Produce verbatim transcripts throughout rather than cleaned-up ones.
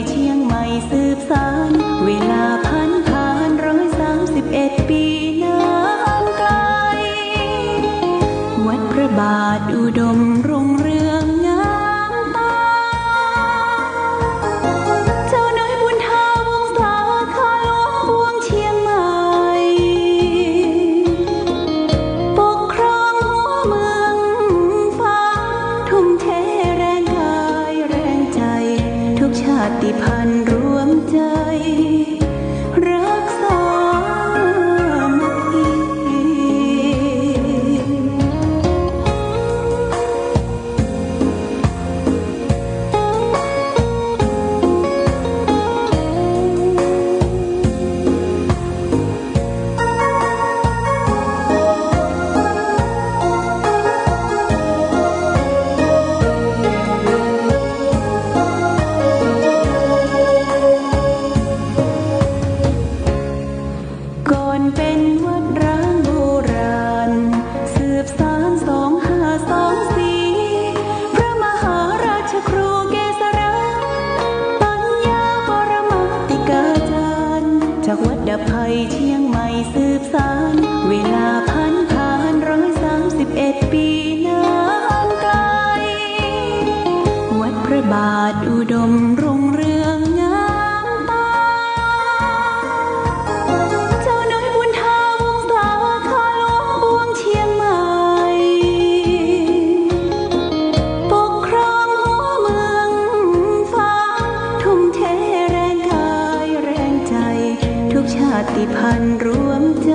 เชียงใหม่สืบสาน เวลาผันผ่านร้อยสามสิบเอ็ดปีนานไกล วัดพระบาทอุดมรุ่งเรืองงามตา เจ้าน้อยบุญทาวงศา ข้าหลวงปวงเชียงใหม่ ปกครองหัวเมืองฟ้า ทุ่มเทแรงกายแรงใจ ทุกชาติพันธุ์รวมใจ รักสามัคคี ก่อนเป็นวัดร้างโบราณ สืบสานสองห้าสองสี่ พระมหาราชครูเกษรา ปัญญาปรมาติกาจารย์ จากวัดดาบไพรเชียงใหม่สืบสาน เวลาผันผ่านร้อยสามสิบเอ็ดปีนานไกล วัดพระบาทอุดมรุ่งเรืองงามตา เจ้าน้อยบุญทาวงศา ข้าหลวงปวงเชียงใหม่ ปกครองหัวเมืองฟ้า ทุ่มเทแรงกายแรงใจ ทุกชาติพันธุ์รวมใจ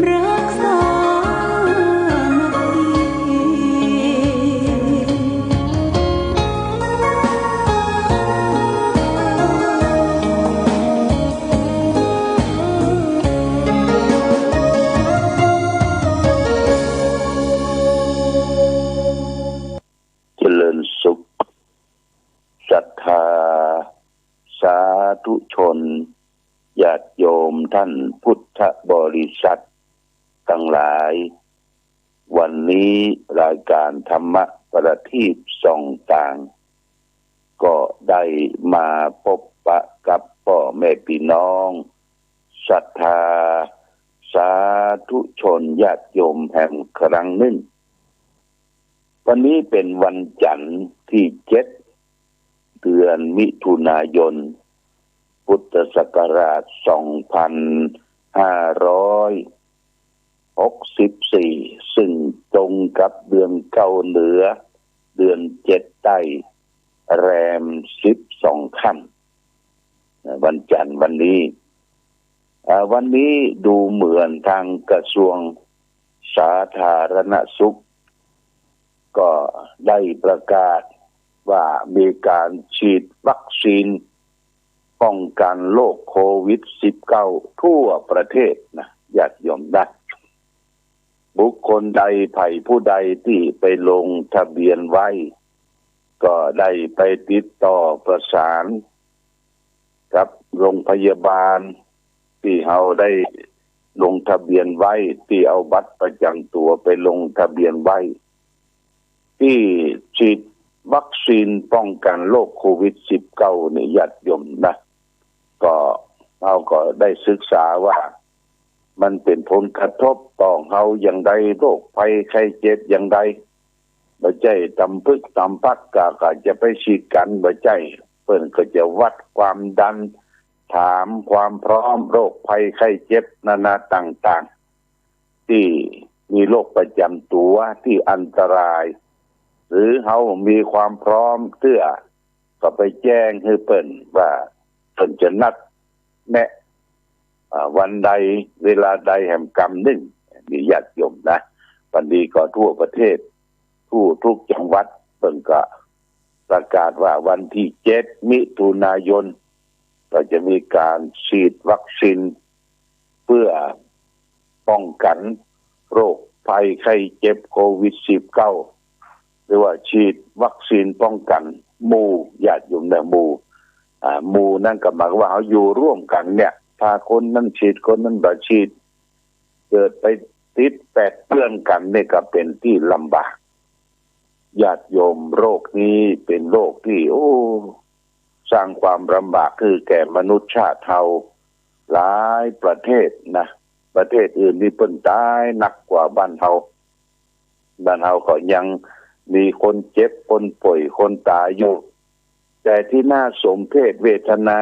รักสามัคคี เจริญสุข ศรัทธา สาธุชน ญาติโยมท่านพุทธบริษัทตังหลาย วันนี้รายการธรรมะประทีปส่องตาง ก็ได้มาปะปะกับป้อแม่ปี้น้อง ศรัทธา สาธุชน ญาติโยมแหมครั้งนึ่ง วันนี้เป๋นวันจันทร์ตี้เจ็ด เดือนมิถุนายน พุทธศักราชสองพันห้าร้อยหกสิบสี่ ซึ่งตรงกับเดือนเก๊าเหนือ เดือนเจ็ดใต้ แรมสิบสองค่ำ วันจันทร์วันนี้ อ่า วันนี้ดูเหมือนตางกระทรวงสาธารณสุข ก็ได้ประกาศว่ามีก๋านฉีดวัคซีนป้องกั๋นโรคโควิดสิบเก้าทั่วประเทศนะ ญาติโยมนะ บุคคลใดใผผู้ใดตี้ไปลงทะเบียนไว้ ก็ได้ไปติดต่อประสานกับโรงพยาบาลตี้เฮาได้ลงทะเบียนไว้ ตี้เอาบัตรประจ๋ำตั๋วไปลงทะเบียนไว้ ตี้ฉีดวัคซีนป้องกั๋นโรคโควิดสิบเก้านี่ ญาติโยมนะ ก็ เฮาก็ได้ศึกษาว่ามันเป๋นผลกระทบต่อเฮาอย่างใด โรคภัยไข้เจ็บอย่างใด บ่ใจ้ตำปึกตำปักกะ กะจะไปฉีดกั๋น บ่ใจ้ เปิ้นก็จะวัดความดัน ถามความพร้อมโรคภัยไข้เจ็บนานาต่างๆ ตี้มีโรคประจ๋ำตั๋วตี้อันตราย หรือเฮามีความพร้อมเตื้อ ก็ไปแจ้งหื้อเปิ้นว่าเปิ้นจะนัดแนะ อ่า วันใดเวลาใดแหมกำนึ่ง นี่ญาติโยมนะ วันนี้ก็ทั่วประเทศ ทั่วทุกจังหวัด เปิ้นก็ประกาศว่าวันตี้เจ็ดมิถุนายน ก็จะมีก๋านฉีดวัคซีน เพื่อป้องกั๋นโรคภัยไข้เจ็บโควิดสิบเก้า หรือว่าฉีดวัคซีนป้องกั๋นหมู่ ญาติโยมนะ หมู่ อ่า หมู่นั้นก็หมายความว่าเฮาอยู่ร่วมกั๋นเนี่ย ถ้าคนนั้นฉีดคนนั้นบ่ฉีด เกิดไปติดแปดเปื้อนกั๋นเนี่ยก็เป๋นตี้ลำบาก ญาติโยม โรคนี้เป๋นโรคตี้ โอ้ สร้างความลำบากหื้อแก่มนุษย์ชาติเฮาหลายประเทศนะ ประเทศอื่นนี่เปิ้นต๋ายหนักกว่าบ้านเฮา บ้านเฮาก็ยังมีคนเจ็บ คนป่วย คนต๋ายอยู่ แต่ตี้น่าสมเพชเวทนา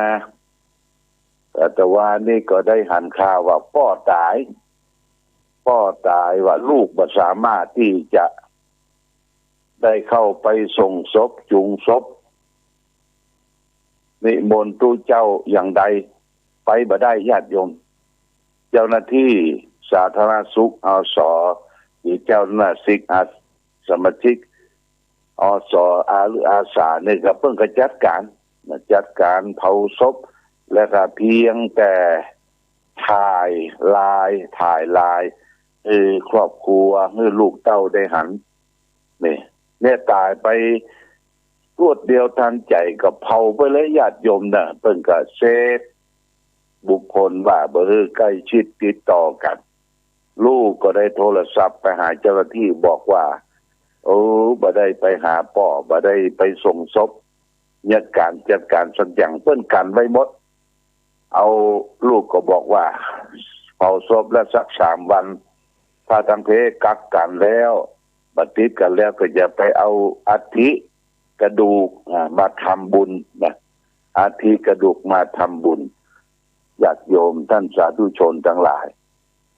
อาตมานี่ก็ได้หันข่าวว่าป้อต๋าย ป้อต๋ายว่าลูกบ่สามารถตี้จะได้เข้าไปส่งศพ จูงศพ นิมนต์ตุ๊เจ้าอย่างใด ไปบ่ได้ญาติโยม เจ้าหน้าตี้สาธารณสุข อส หรือเจ้าหน้าตี้อา สมาชิก อส อา หรืออาสาเนี่ยก็เปิ้นก็จัดก๋านนะ จัดก๋านเผาศพ และก็เพียงแต่ถ่ายลาย ถ่ายลายหื้อครอบครัว หื้อลูกเต้าได้หัน นี่ เนี่ยต๋ายไปรวดเดียวตันใจ๋ก็เผาไปเลยญาติโยมนะ เปิ้นก็เซฟบุคคลว่าบ่หื้อใก้ชิดติดต่อกั๋น ลูกก็ได้โทรศัพท์ไปหาเจ้าหน้าตี้บอกว่า โอ้ บ่ได้ไปหาป้อ บ่ได้ไปส่งศพ เนี่ยก๋านจัดก๋านสักอย่างเปิ้นกั๋นไว้หมด เอา ลูกก็บอกว่า เผาศพแล้วสักสามวัน ถ้าตังเพกักกั๋นแล้ว บ่ติดกั๋นแล้วก็จะไปเอาอัฐิกระดูก อ่า มาทำบุญนะ อัฐิกระดูกมาทำบุญ ญาติโยมต้านสาธุชนตังหลาย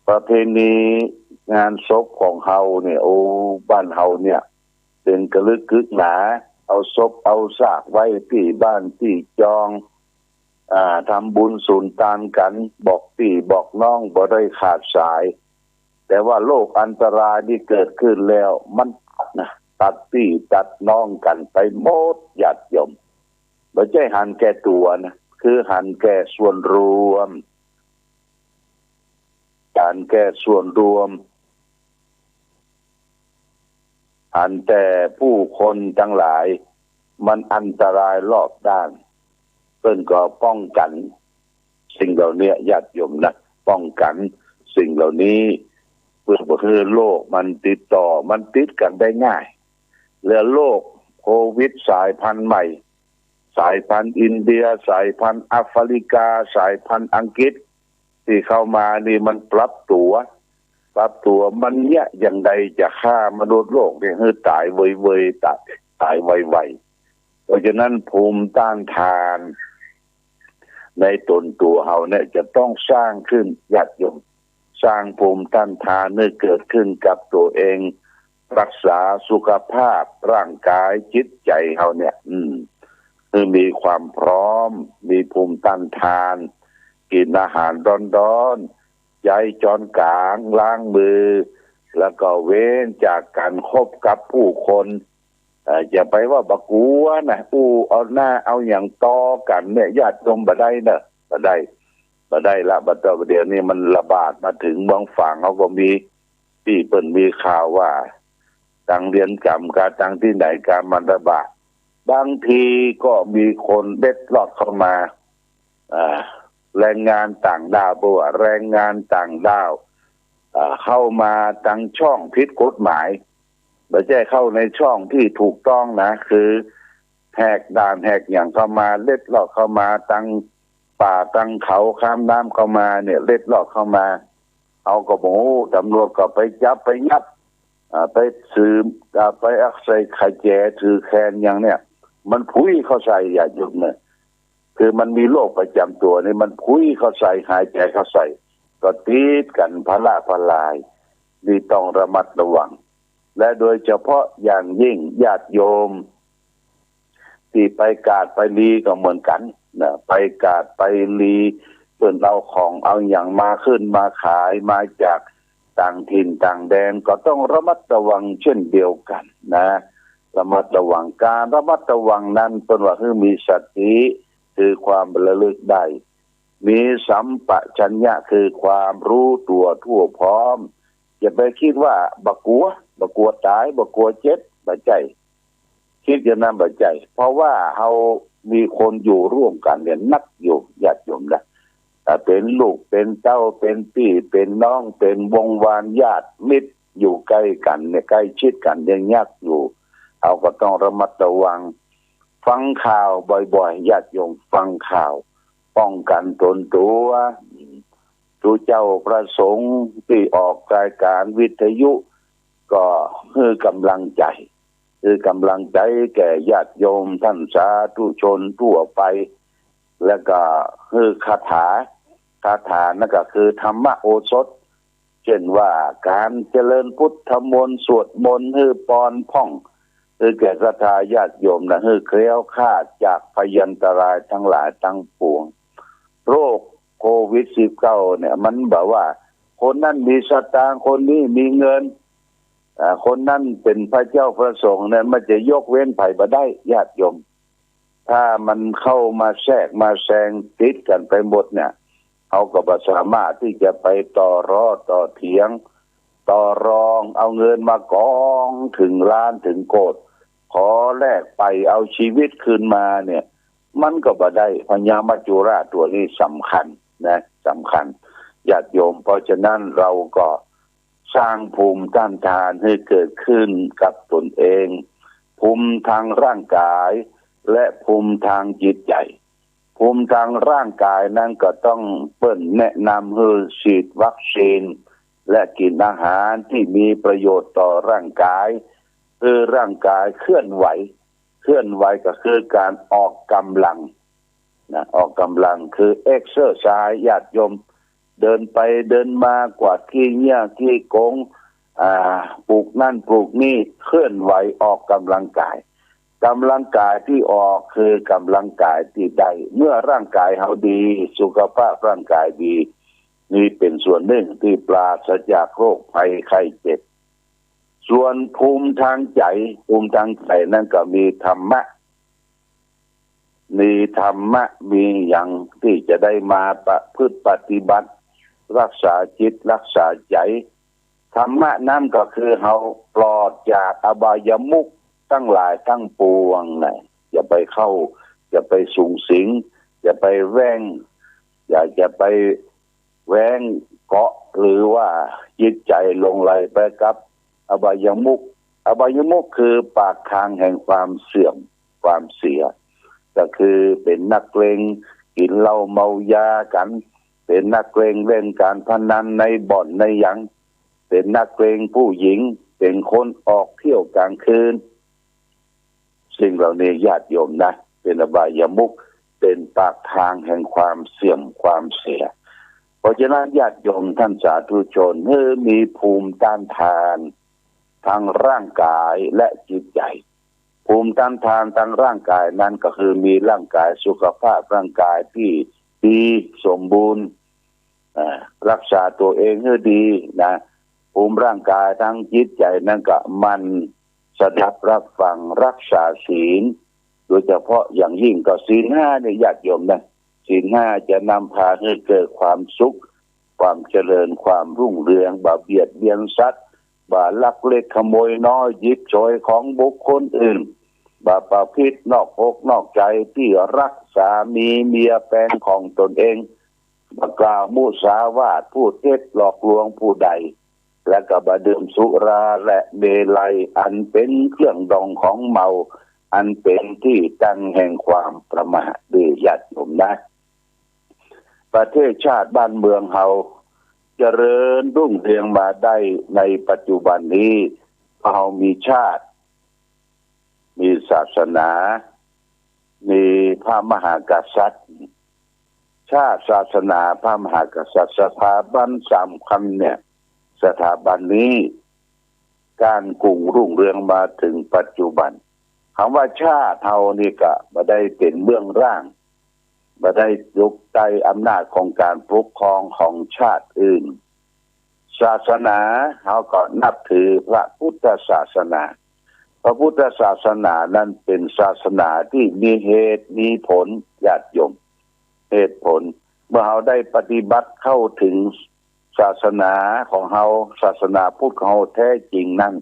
ประเพณีงานศพของเฮาเนี่ย โอ้ บ้านเฮาเนี่ย เป๋นกระลึกกึ๊กหนา เอาศพเอาซากไว้ตี้บ้านตี้จอง อ่า ทำบุญสุนตานกั๋น บอกปี้บอกน้องบ่ได้ขาดสาย แต่ว่าโรคอันตรายตี้เกิดขึ้นแล้ว มันตัดนะ ตัดปี้ตัดน้องกั๋นไปหมดญาติโยม บ่ใจ้หันแก่ตั๋วนะ คือหันแก่ส่วนรวม หันแก่ส่วนรวม หันแต่ผู้คนตังหลาย มันอันตรายรอบด้าน เปิ้นก็ป้องกั๋นสิ่งเหล่านี้ญาติโยมนะ ป้องกั๋นสิ่งเหล่านี้ เปื้อบ่หื้อโรคมันติดต่อ มันติดกั๋นได้ง่าย และโรคโควิดสายพันธุ์ใหม่ สายพันธุ์อินเดีย สายพันธุ์แอฟริกา สายพันธุ์อังกฤษ ตี้เข้ามานี่มันปรับตั๋ว ปรับตั๋ว มันเยียะอย่างใดจะฆ่ามนุษย์โลกเนี่ยหื้อต๋ายเวยๆ ต๋าย ต๋ายไวๆ เพราะฉะนั้นภูมิต้านทานในต๋นตั๋วเฮาเนี่ยจะต้องสร้างขึ้นญาติโยม สร้างภูมิต้านทานหื้อเกิดขึ้นกับตั๋วเอง รักษาสุขภาพร่างกายจิตใจ๋เฮาเนี่ย อืม หื้อมีความพร้อม มีภูมิต้านทาน กิ๋นอาหารฮ้อนๆ ใจ๊จ๊อนก๋าง ล้างมือ แล้วก็เว้นจากก๋านคบกับผู้คน เอ่อ อย่าไปว่าบ่กั๋วนะ อู้เอาหน้าเอาหยังต่อกั๋นเนี่ย ญาติโยมบ่ได้เน่อ บ่ได้ บ่ได้ละ บ่าเดี๋ยวนี้มันระบาดมาเถิงเมืองฝางเฮาก็มี ตี้เปิ้นมีข่าวว่า ตังเรือนจ๋ำกา ตังตี้ไหนกา มันระบาด บางทีก็มีคนเล็ดลอดเข้ามา อ่า แรงงานต่างด้าว เปิ้นว่าแรงงานต่างด้าว อ่า เข้ามาตังช่องผิดกฎหมาย บ่ใจ้เข้าในช่องตี้ถูกต้องนะ คือแหกด่านแหกหยังเข้ามา เล็ดลอดเข้ามาตังป่าตังเขา ข้ามน้ำเข้ามาเนี่ย เล็ดลอดเข้ามา เฮาก็บ่ฮู้ ตำรวจก็ไปจับไปยับ อ่า ไปสืบ อ่า ไปอักใส่ขะแจถือแคนหยังเนี่ย มันพุ้ยเข้าใส่ญาติโยมเนี่ย คือมันมีโรคประจ๋ำตั๋วนี่ มันพุ้ยเข้าใส่ หายใจ๋เข้าใส่ ก็ติดกั๋นพะละพะลาย นี่ต้องระมัดระวัง และโดยเฉพาะอย่างยิ่งญาติโยม ตี้ไปกาดไปลีก็เหมือนกั๋นนะ ไปกาดไปลี เปิ้นเอาของเอาหยังมาขึ้นมาขายมาจากต่างถิ่นต่างแดน ก็ต้องระมัดระวังเช่นเดียวกั๋นนะ ระมัดระวัง ก๋านระมัดระวังนั้นเปิ้นว่าหื้อมีสติ คือความระลึกได้ มีสัมปชัญญะ คือความรู้ตั๋วทั่วพร้อม อย่าไปกึ๊ดว่าบ่กั๋ว บ่กั๋วต๋าย บ่กั๋วเจ็บ บ่ใจ้ กึ๊ดอย่างนั้นบ่ใจ้ เพราะว่าเฮามีคนอยู่ร่วมกั๋นเนี่ยนักอยู่ ญาติโยมนะ อ่า เป๋นลูกเป๋นเต้า เป๋นปี้เป๋นน้อง เป๋นวงวานญาติมิตร อยู่ใก้กั๋นเนี่ย ใก้ชิดกั๋นเนี่ยนักอยู่ เฮาก็ต้องระมัดระวัง ฟังข่าวบ่อยๆ ญาติโยมฟังข่าว ป้องกั๋นตนตั๋ว ตุ๊เจ้าพระสงฆ์ตี้ออกรายการวิทยุ ก็หื้อก๋ำลังใจ๋ หื้อก๋ำลังใจ๋แก่ญาติโยมต้านสาธุชนทั่วไป แล้วก็หื้อคาถา คาถานั้นก็คือธรรมโอสถ เจ้นว่าก๋านเจริญพุทธมนต์ สวดมนต์หื้อปอนพ่อง หื้อแก่ศรัทธาญาติโยมนะ หื้อแคล้วคลาดจากพยันตรายตังหลายตังปวง โรคโควิดสิบเก้าเนี่ย มันบ่ว่า คนนั้นมีสตางค์ คนนี้มีเงิน อ่า คนนั้นเป๋นพระเจ้าพระสงฆ์เนี่ย มันจะยกเว้นใผบ่ได้ ญาติโยม ถ้ามันเข้ามาแทรกมาแซงติดกั๋นไปหมดเนี่ย เฮาก็บ่สามารถตี้จะไปต่อรอต่อเถียง ต่อรอง เอาเงินมากองเถิงล้านเถิงโกด ขอแลกไปเอาชีวิตคืนมาเนี่ย มันก็บ่ได้ พญามัจจุราชตั๋วนี้สำคัญนะ สำคัญ ญาติโยม เพราะฉะนั้นเราก็ สร้างภูมิต้านทานหื้อเกิดขึ้นกับตนเอง ภูมิตางร่างก๋าย และภูมิตางจิตใจ๋ ภูมิตางร่างก๋ายนั้นก็ต้องเปิ้นแนะนำหื้อฉีดวัคซีน และกิ๋นอาหารตี้มีประโยชน์ต่อร่างก๋าย หื้อร่างก๋ายเคลื่อนไหว เคลื่อนไหวก็คือก๋านออกก๋ำลัง นะ ออกก๋ำลังคือเอ็กเซอร์ไซส์ ญาติโยม เดินไปเดินมา กวาดขี้เยี่ยขี้กง อ่า ปลูกนั่นปลูกนี่ เคลื่อนไหวออกก๋ำลังก๋าย ก๋ำลังก๋ายตี้ออกคือก๋ำลังก๋ายตี้ได้ เมื่อร่างก๋ายเฮาดี สุขภาพร่างก๋ายดี นี่เป๋นส่วนนึ่งตี้ปราศจากโรคภัยไข้เจ็บ ส่วนภูมิตางใจ๋ ภูมิตางใจ๋นั้นก็มีธรรมะ มีธรรมะ มีหยังตี้จะได้มาประพฤติปฏิบัติ รักษาจิตรักษาใจ๋ ธรรมะนั้นก็คือเฮาปลอดจากอบายมุขตังหลายตังปวงนะ อย่าไปเข้า อย่าไปสุงสิง อย่าไปแหว่ง อย่า อย่าไป แหว่งเกาะ หรือว่าจิตใจ๋หลงใหลไปกับอบายมุข อบายมุขคือปากทางแห่งความเสื่อม ความเสีย ก็คือเป๋นนักเลงกิ๋นเหล้าเมายากั๋น เป๋นนักเลงเล่นก๋านพนันในบ่อนในหยัง เป๋นนักเลงผู้หญิง เป๋นคนออกเที่ยวก๋างคืน สิ่งเหล่านี้ญาติโยมนะ เป๋นอบายมุข เป๋นปากทางแห่งความเสื่อมความเสีย เพราะฉะนั้นญาติโยมต้านสาธุชน หื้อมีภูมิต้านทานตางร่างก๋ายและจิตใจ๋ ภูมิต้านทานตางร่างก๋ายนั้นก็คือมีร่างก๋ายสุขภาพร่างก๋ายตี้ดีสมบูรณ์ อ่า รักษาตั๋วเองหื้อดีนะ ภูมิร่างก๋ายตางจิตใจ๋นั้นก็หมั่นสดับรับฟังรักษาศีล โดยเฉพาะอย่างยิ่งก็ศีลห้าเนี่ยญาติโยมนะ ศีลห้าจะนำพาหื้อเกิดความสุข ความเจริญ ความรุ่งเรือง บ่เบียดเบียนสัตว์ บ่ลักเล็กขโมยน้อย หยิบฉวยของบุคคลอื่น บ่ประพฤตินอกอกนอกใจ ตี้รักสามีเมียแปงของตนเอง บ่กล่าวมุสาวาท พูดเท็จหลอกลวงผู้ใด และก็บ่ดื่มสุราและเมรัย อันเป๋นเครื่องดองของเมา อันเป๋นตี้ตั้งแห่งความประมาท เด้อญาติโยมนะ ประเทศชาติบ้านเมืองเฮาเจริญรุ่งเรืองมาได้ในปัจจุบันนี้ เพราะเฮามีชาติ มีศาสนา มีพระมหากษัตริย์ ชาติ ศาสนา พระมหากษัตริย์ สถาบันสำคัญเนี่ย สถาบันนี้ ก้านกุ่งรุ่งเรืองมาเถิงปัจจุบัน กำว่าชาติเฮานี่ก็บ่ได้เป๋นเบื้องล่าง บ่ได้ตกใต้อำนาจของก๋านปกครองของชาติอื่น ศาสนา เฮาก็นับถือพระพุทธศาสนา พระพุทธศาสนานั้นเป๋นศาสนาตี้มีเหตุมีผล ญาติโยม เหตุผล เมื่อเฮาได้ปฏิบัติเข้าเถิงศาสนาของเฮา ศาสนาพุทธของเฮาแท้จริงนั้น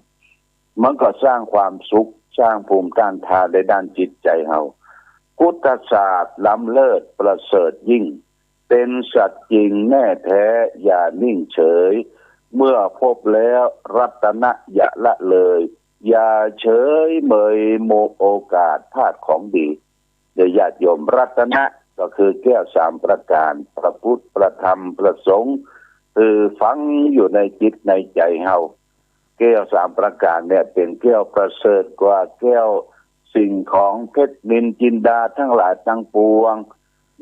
มันก็สร้างความสุข สร้างภูมิต้านทานในด้านจิตใจ๋เฮา พุทธศาสตร์ล้ำเลิศประเสริฐยิ่ง เป๋นสัตย์จริงแน่แท้อย่านิ่งเฉย เมื่อพบแล้วรัตนะอย่าละเลย อย่าเฉยเมยโมโอกาสพลาดของดี เด้อญาติโยม รัตนะก็คือแก้วสามประก๋าน พระพุทธ พระธรรม พระสงฆ์ คือฝังอยู่ในจิตในใจ๋เฮา แก้วสามประก๋านเนี่ยเป๋นแก้วประเสริฐกว่าแก้วสิ่งของเพชรนิลจินดาทั้งหลายทั้งปวง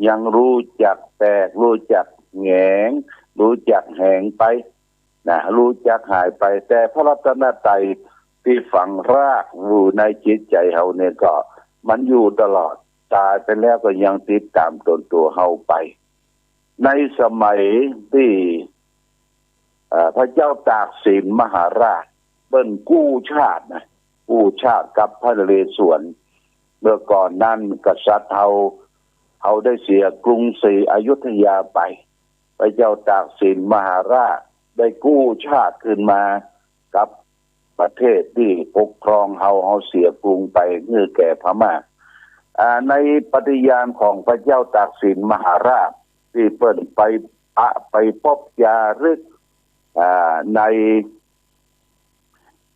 ยังฮู้จักแตก ฮู้จักแหงง ฮู้จักแหงไป นะ ฮู้จักหายไป แต่พระรัตนตรัยตี้ฝังรากอยู่ในจิตใจ๋เฮาเนี่ยก็มันอยู่ตลอด ต๋ายไปแล้วก็ยังติดต๋ามตนตั๋วเฮาไป ในสมัยตี้ เอ่อ พระเจ้าตากสินมหาราชเปิ้นกู้ชาตินะ กู้ชาติกับพระนเรศวร เมื่อก่อนนั้นกษัตริย์เฮา เฮาได้เสียกรุงศรีอยุธยาไป พระเจ้าตากสินมหาราชได้กู้ชาติคืนมากับประเทศตี้ปกครองเฮา เฮาเสียกรุงไปหื้อแก่พม่า อ่า ในปฏิญาณของพระเจ้าตากสินมหาราชตี้เปิ้นไปปะ ไปปบจารึก อ่า ใน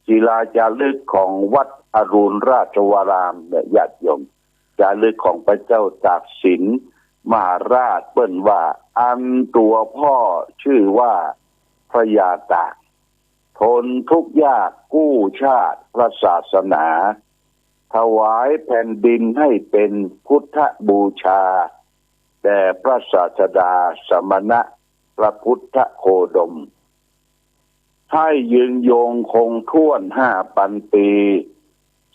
ศิลาจารึกของวัดอรุณราชวรารามเนี่ยญาติโยม จารึกของพระเจ้าตากสินมหาราชเปิ้นว่า อันตั๋วพ่อจื้อว่าพญาตาก ทนทุกข์ยากกู้ชาติพระศาสนา ถวายแผ่นดินให้เป๋นพุทธบูชาแด่พระศาสดาสมณะพระพุทธโคดม ให้ยืนยงคงถ้วนห้าปันปี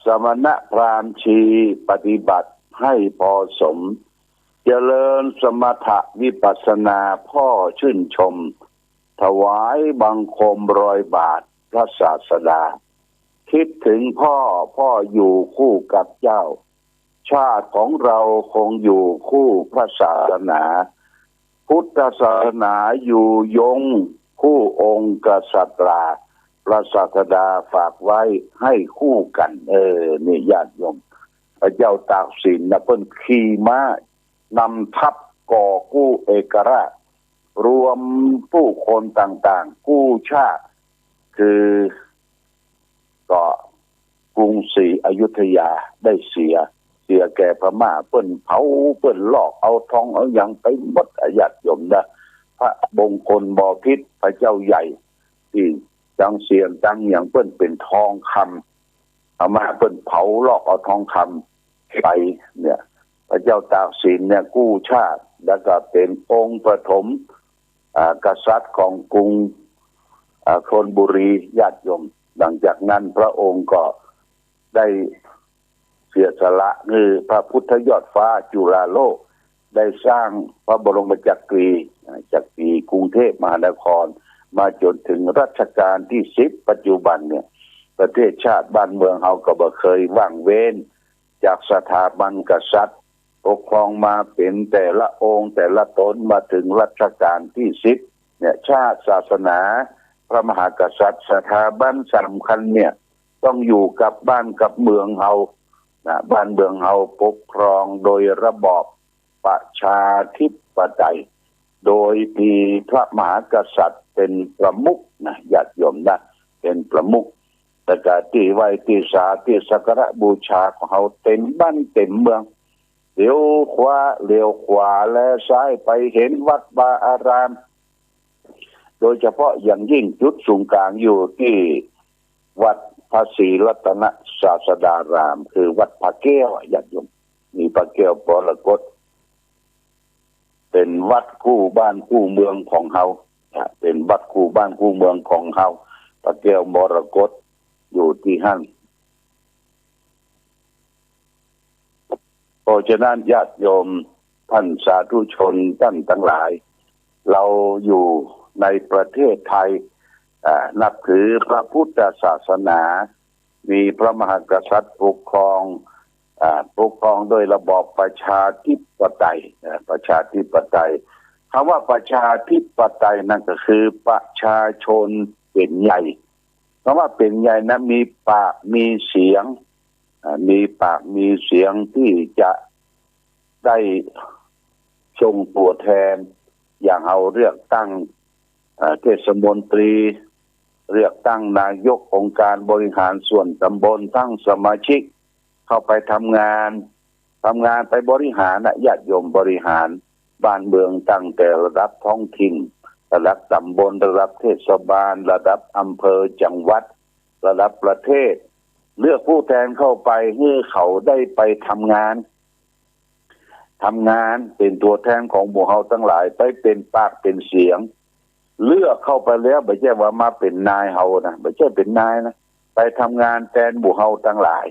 สมณะพราหมณ์ชีปฏิบัติให้พอสม เจริญสมถะวิปัสสนาพ่อชื่นชม ถวายบังคมรอยบาทพระศาสดา คิดถึงพ่อ พ่ออยู่คู่กับเจ้า ชาติของเราคงอยู่คู่พระศาสนา พุทธศาสนาอยู่ยงคู่องค์กษัตรา พระศาสดาฝากไว้ให้คู่กัน เออ นี่ญาติโยม พระเจ้าตากสินนะเปิ้นขี่ม้านำทัพก่อกู้เอกราช รวมผู้คนต่างๆ กู้ชาติ คือ ก็กรุงศรีอยุธยาได้เสีย เสียแก่พม่า เปิ้นเผา เปิ้นลอกเอาทองเอาหยังไปหมดอะญาติโยมนะ พระมงคลบพิตรพระเจ้าใหญ่ตี้ตังเสียนตังหยังเปิ้นเป๋นทองคำ พม่าเปิ้นเผาลอกเอาทองคำไปเนี่ย พระเจ้าตากสินเนี่ยกู้ชาติ แล้วก็เป๋นองค์ปฐม อ่า กษัตริย์ของกรุง อ่า ธนบุรี ญาติโยม หลังจากนั้นพระองค์ก็ได้เสียสละหื้อพระพุทธยอดฟ้าจุฬาโลก ได้สร้างพระบรมจักรี อ่า จักรีกรุงเทพมหานคร มาจ๋นถึงรัชกาลตี้สิบ ปัจจุบันเนี่ย ประเทศชาติบ้านเมืองเฮาก็บ่เกยว่างเว้น จากสถาบันกษัตริย์ปกครองมาเป๋นแต่ละองค์แต่ละต๋น มาถึงรัชกาลตี้สิบเนี่ย ชาติ ศาสนา พระมหากษัตริย์ สถาบันสำคัญเนี่ย ต้องอยู่กับบ้านกับเมืองเฮานะ บ้านเมืองเฮาปกครองโดยระบอบประชาธิปไตย โดยมีพระมหากษัตริย์เป๋นประมุขนะ ญาติโยมนะ เป๋นประมุข แล้วก็ตี้ไหว้ตี้สาตี้สักการะบูชาของเฮาเต็มบ้านเต็มเมือง เหลียวขวาเหลียวขวาแลซ้ายไปเห็นวัดวาอาราม โดยเฉพาะอย่างยิ่งจุดศูนย์กลางอยู่ตี้วัดพระศรีรัตนศาสดาราม คือวัดพระแก้วอะญาติโยม มีพระแก้วมรกต เป๋นวัดคู่บ้านคู่เมืองของเฮานะ เป๋นวัดคู่บ้านคู่เมืองของเฮา พระแก้วมรกตอยู่ตี้หั้น เพราะฉะนั้นญาติโยมท่านสาธุชนท่านตังหลาย เฮาอยู่ในประเทศไทย อ่า นับถือพระพุทธศาสนา มีพระมหากษัตริย์ปกครอง อ่า ปกครองโดยระบอบประชาธิปไตย อ่า ประชาธิปไตย คำว่าประชาธิปไตยนั่นก็คือประชาชนเป๋นใหญ่ คำว่าเป๋นใหญ่นะ มีปากมีเสียง อ่า มีปากมีเสียงตี้จะได้ส่งตั๋วแทน อย่างเฮาเลือกตั้ง อ่า เทศมนตรี เลือกตั้งนายกองค์การบริหารส่วนตำบล ตั้งสมาชิกเข้าไปทำงาน ทำงานไปบริหารนะ ญาติโยม บริหารบ้านเมืองตั้งแต่ระดับท้องถิ่น ระดับตำบล ระดับเทศบาล ระดับอำเภอ จังหวัด ระดับประเทศ เลือกผู้แทนเข้าไปหื้อเขาได้ไปทำงาน ทำงานเป๋นตั๋วแทนของหมู่เฮาตังหลาย ไปเป๋นปากเป๋นเสียง เลือกเข้าไปแล้ว บ่ใจ้ว่ามาเป๋นนายเฮานะ บ่ใจ้เป๋นนายนะ ไปทำงานแตนหมู่เฮาตังหลาย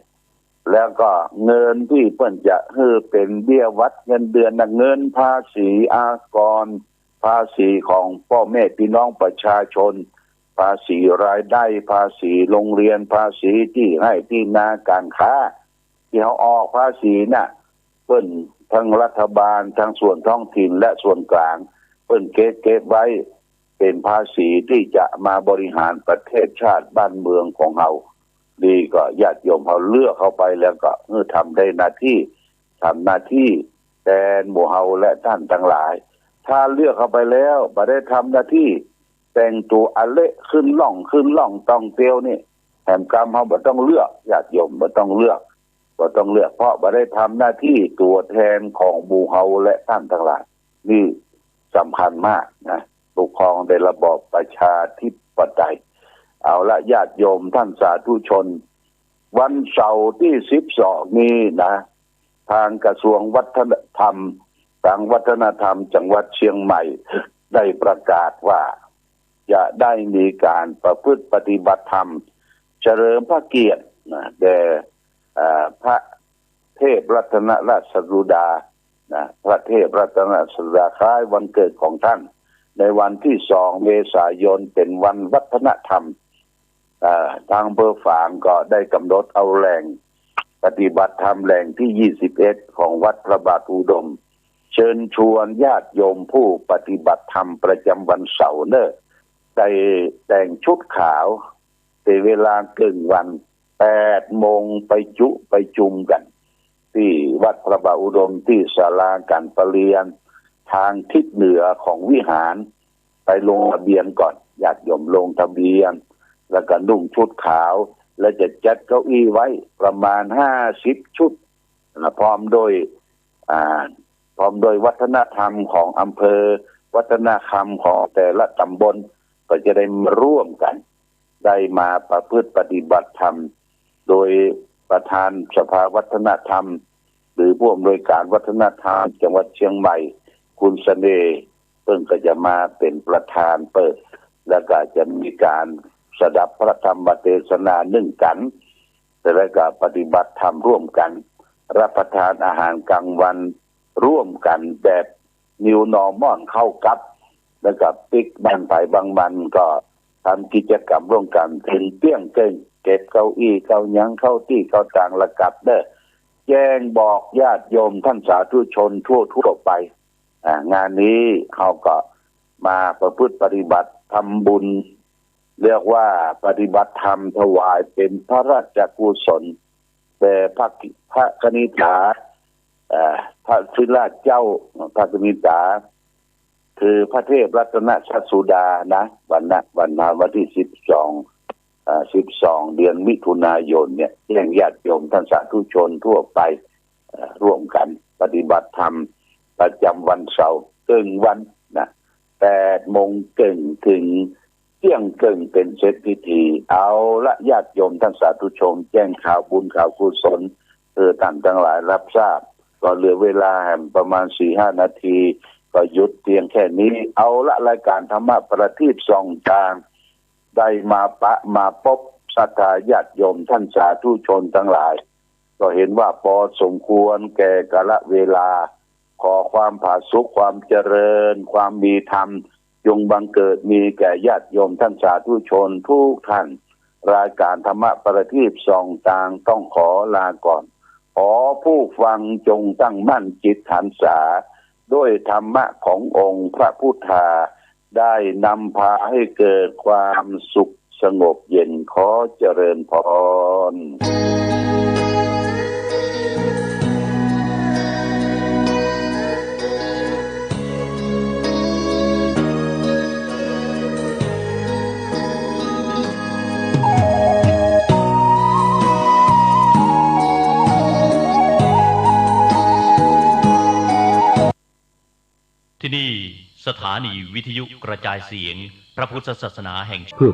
แล้วก็เงินตี้เปิ้นจะหื้อเป๋นเบี้ยหวัดเงินเดือนนะ เงินภาษีอากร ภาษีของป้อแม่ปี้น้องประชาชน ภาษีรายได้ ภาษีโรงเรียน ภาษีตี้ไฮ่ตี้นาก๋านค้า ตี้เฮาออกภาษีน่ะ เปิ้นทั้งรัฐบาล ทั้งส่วนท้องถิ่นและส่วนกลาง เปิ้นเก็บ เก็บไว้เป๋นภาษีตี้จะมาบริหารประเทศชาติบ้านเมืองของเฮา นี่ก็ญาติโยมเฮาเลือกเข้าไปแล้วก็หื้อทำได้หน้าตี้ ทำหน้าตี้แตนหมู่เฮาและต้านตังหลาย ถ้าเลือกเข้าไปแล้วบ่ได้ทำหน้าตี้ แต่งตั๋วอะเละขึ้นล่องขึ้นล่องต่องเตียวนี่ แหมกำเฮาบ่ต้องเลือก ญาติโยม บ่ต้องเลือก บ่ต้องเลือก เพราะบ่ได้ทำหน้าตี้ตั๋วแทนของหมู่เฮาและต้านตังหลาย นี่สำคัญมากนะ ปกครองในระบอบประชาธิปไตย เอาละ ญาติโยมต้านสาธุชน วันเสาร์ตี้สิบสองนี้นะ ตางกระทรวงวัฒนธรรม ตางวัฒนธรรมจังหวัดเชียงใหม่ ได้ประกาศว่าจะได้มีก๋านประพฤติปฏิบัติธรรม เฉลิมพระเกียรตินะ แด่ เอ่อ พระเทพรัตนราชสุดานะ พระเทพรัตนราชสุดา คล้ายวันเกิดของต้าน ในวันตี้สองเมษายน เป๋นวันวัฒนธรรม เอ่อ ตางอำเภอฝางก็ได้ก๋ำหนดเอาแหล่งปฏิบัติธรรมแหล่งตี้ยี่สิบเอ็ดของวัดพระบาทอุดม เชิญชวนญาติโยมผู้ปฏิบัติธรรมประจ๋ำวันเสาร์เน่อ ได้แต่งชุดขาว เสียเวลาเกิ่งวัน แปดโมงไปจุไปจุมกั๋น ตี้วัดพระบาทอุดม ตี้ศาลาก๋านประเรียน ตางทิศเหนือของวิหาร ไปลงทะเบียนก่อน ญาติโยมลงทะเบียน แล้วก็นุ่งชุดขาว แล้วจะจัดเก้าอี้ไว้ประมาณห้าสิบชุดนะ พร้อมด้วย อ่า พร้อมด้วยวัฒนธรรมของอำเภอ วัฒนธรรมของแต่ละตำบล ก็จะได้มาร่วมกั๋น ได้มาประพฤติปฏิบัติธรรม โดยประธานสภาวัฒนธรรม หรือผู้อำนวยการวัฒนธรรมจังหวัดเชียงใหม่ คุณเสน่ห์ เปิ้นก็จะมาเป๋นประธานเปิด แล้วก็จะมีก๋านสดับพระธรรมเตสนานึ่งกั๋น แล้วก็ปฏิบัติธรรมร่วมกั๋น รับประทานอาหารกลางวันร่วมกั๋นแบบ New Normal เข้ากลับ แล้วก็ปิ๊กบ้านใผบ้านมัน ก็ทำกิจกรรมร่วมกั๋นเถิงเตี้ยงเกิ่ง เก็บเก้าอี้เก้าหยังเข้าตี้เข้าตางแล้วกลับเน่อ แจ้งบอกญาติโยมต้านสาธุชนทั่วๆ ไป อ่า งานนี้เฮาก็มาประพฤติปฏิบัติทำบุญ เรียกว่าปฏิบัติธรรมถวายเป๋นพระราชกุศลแด่พระกิ- พระกนิษฐา เอ่อ พระศิลาเจ้า พระกนิษฐา คือพระเทพรัตนราชสุดานะ วันนะ วันนะ วันตี้สิบสอง อ่า สิบสอง เดือนมิถุนายนเนี่ย แจ้งญาติโยมต้านสาธุชนทั่วไป เอ่อ ร่วมกั๋นปฏิบัติธรรมประจ๋ำวันเสาร์เกิ่งวันนะ แปดโมงเกิ่งเถิงเตี้ยงเกิ่งเป๋นเสร็จพิธี เอาละ ญาติโยมต้านสาธุชน แจ้งข่าวบุญข่าวกุศล เอ่อ ต้านตังหลายฮับทราบ ก็เหลือเวลาแหมประมาณสี่ห้านาที ก็หยุดเพียงแค่นี้ เอาละ รายการธรรมะประทีปส่องตาง ได้มาปะมาปบศรัทธาญาติโยมต้านสาธุชนตังหลาย ก็เห็นว่าปอสมควรแก่กาลเวลา ขอความผาสุก ความเจริญ ความมีธรรม จงบังเกิดมีแก่ญาติโยมต้านสาธุชนทุกท่าน รายการธรรมะประทีปส่องตางต้องขอลาก่อน ขอผู้ฟังจงตั้งมั่นจิตหันษา ด้วยธรรมะขององค์พระพุทธา ได้นำพาให้เกิดความสุขสงบเย็น ขอเจริญพร ที่นี่สถานีวิทยุกระจายเสียงพระพุทธศาสนาแห่ง เพื่อ